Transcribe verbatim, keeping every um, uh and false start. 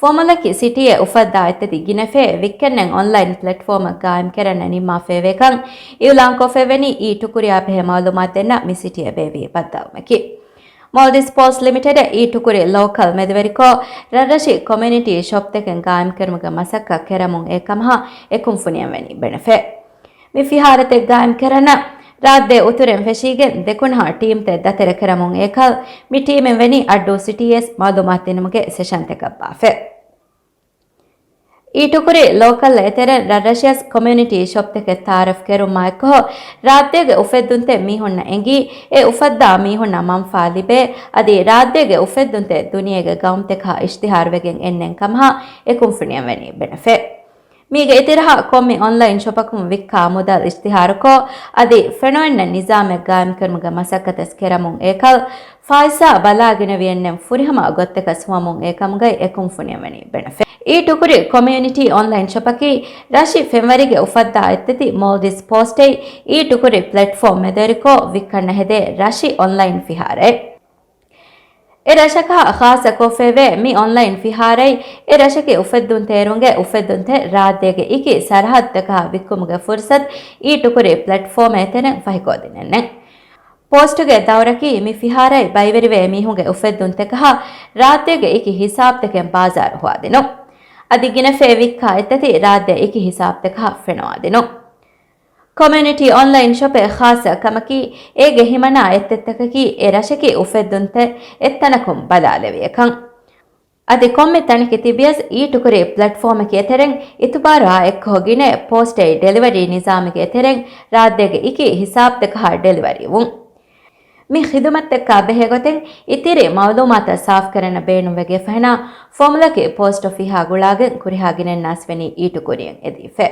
ފޮމުލަކީ ސިޓީއެއް އުފައްދާ އެއްތަތި ގިނަފޭ ވިއްކަންނެއް އޮންލައިން ޕްލެޓްފޯމަށް ގާއިމްކެރަން ނިންމާފައިވޭކަން އިއުލާންކޮށްފައިވެނީ އީ ޓުކުރިއާ ބެހޭ މައުލޫމާތު ދެންނަ މި ސިޓީއަށް ބޭއްވި ބައްދަލުމަކީ. މޯލްޑިވްސް ޕޯސްޓް ލިމިޓެޑަށް އީ ޓުކުރި ލޯކަލް މެދުވެރިކޮށް، ރަށްރަށި ކޮމިއުނިޓީ ޝޮޕްތަކެއް ގާއިމްކުރުމުގެ މަސައްކަތް ކެރަމުން އެ ކަމަހާ އެ ކުންފުނިއަށް ވަނީ ބެނެފޭ. މި ފިހާރަތެއް ގާއިމްކެރަން ރާއްދޭ އުތުރެން ފެށީގެން ދެކުނަހަށް ޓީމްތައް ދަތެރެކެރަމުން އެކަލް މި ޓީމެއް ވަނީ އައްޑޫ ސިޓީއެސް މައުލޫމާތު ދިނުމުގެ ސެޝަންތަކަށް ބާފަ. އީ ޓުކުރި ލޯކަލް އެތެރެން ރަށްރަށިއަސް ކޮމިއުނިޓީ ޝޮޕްތަކެއް ތައާރަފް ކެރުމާ އެއްކޮށް، ރާއްދޭގެ އުފެއްދުންތެއް މީހުންނަށް އެނގީ، އެ އުފައްދާ މީހުންނަށް މަންފާ ލިބޭ، އަދި ރާއްދޭގެ އުފެއްދުންތެއް ދުނިޔޭގެ ގައުމުތަކަށް އިޝްތިހާރުވެގެން އެންނެން ކަމަހާ އެ ކުންފުނިއަށް ވަނީ ބެނެފޭ. މީގެ އިތިރަހަށް ކޮންމެ އޮންލައިން ޝޮޕަކުން ވިއްކާ މުދަލް އިޝްތިހާރުކޮށް، އަދި ފެނުވަންނަ ނިޒާމެއް ގާއިމްކުރުމުގެ މަސައްކަތަސް ކެރަމުން އެކަލް، ފާއިސާ ބަލާގިނަވިއެއްނެން ފުރިހަމަ ގޮތްތަކަސް ހުވަމުން އެ ކަމުގައި އެ ކުންފުނިއަށް ވަނީ ބެނެފޭ. އީ ޓުކުރި ކޮމިއުނިޓީ އޮންލައިން ޝޮޕަކީ، ރަށި ފެންވަރިގެ އުފައްދާ އެއްތަތި މޯލްޑިވްސް ޕޯސްޓެއް އީ ޓުކުރި ޕްލެޓްފޯމް މެދުވެރިކޮށް ވިއްކަންނަ ހެދޭ ރަށި އޮންލައިން ފިހާރައެއް. އެ ރަށަކަށް ޚާއްސަކޮށްފައިވޭ މި އޮންލައިން ފިހާރައި، އެ ރަށަކީ އުފެއްދުންތޭރުންގެ އުފެއްދުންތެއް ރާއްދޭގެ އިކި ސަރަހައްދުތަކަށް ވިއްކުމުގެ ފުރުސަތު އީ ޓުކުރި ޕްލެޓްފޯމެއް ތެރެން ފަހިކޮށްދިނެންނެ. ޕޯސްޓުގެ ދައުރަކީ މި ފިހާރައި ބައިވެރިވޭ މީހުންގެ އުފެއްދުންތަކަހާ ރާއްދޭގެ އިކި ހިސާބްތަކެއް ބާޒާރު ހޮވާދިނުން. އަދި ގިނަފޭ ވިއްކާ އެއްތަތި ރާއްދޭ އިކި ހިސާބްތަކަހާ ފެނުވާދިނުން. ކޮމިއުނިޓީ އޮންލައިން ޝޮޕެއް ޚާއްސަ ކަމަކީ، އޭގެ ހިމަނާ އެއްތެއްތަކަކީ އެ ރަށަކީ އުފެއްދުންތެއް އެއްތަނަކުން ބަލާލެވިޔަކަން. އަދި ކޮންމެ ތަނެކެ ތިބިޔަސް އީ ޓުކުރި ޕްލެޓްފޯމަކީ އެތެރެން އިތުބާރު އާ އެއްކޮށް ގިނަ ޕޯސްޓެއް ޑެލިވަރީ ނިޒާމެއްގެ އެތެރެން ރާއްދޭގެ އިކި ހިސާބްތަކަހާ ޑެލިވަރީ ވުން. މި ޚިދުމަތްތަކާ ބެހޭގޮތެއް އިތިރި މައުލޫމާތަށް ސާފްކަރަން ބޭނުންވެގެފަހެނާ ފޮމުލަކީ ޕޯސްޓް އޮފީހާ ގުޅާގެން ކުރިހާ ގިނައިންނާސްވެނީ އީ ޓުކުރިއަށް އެދީފެ.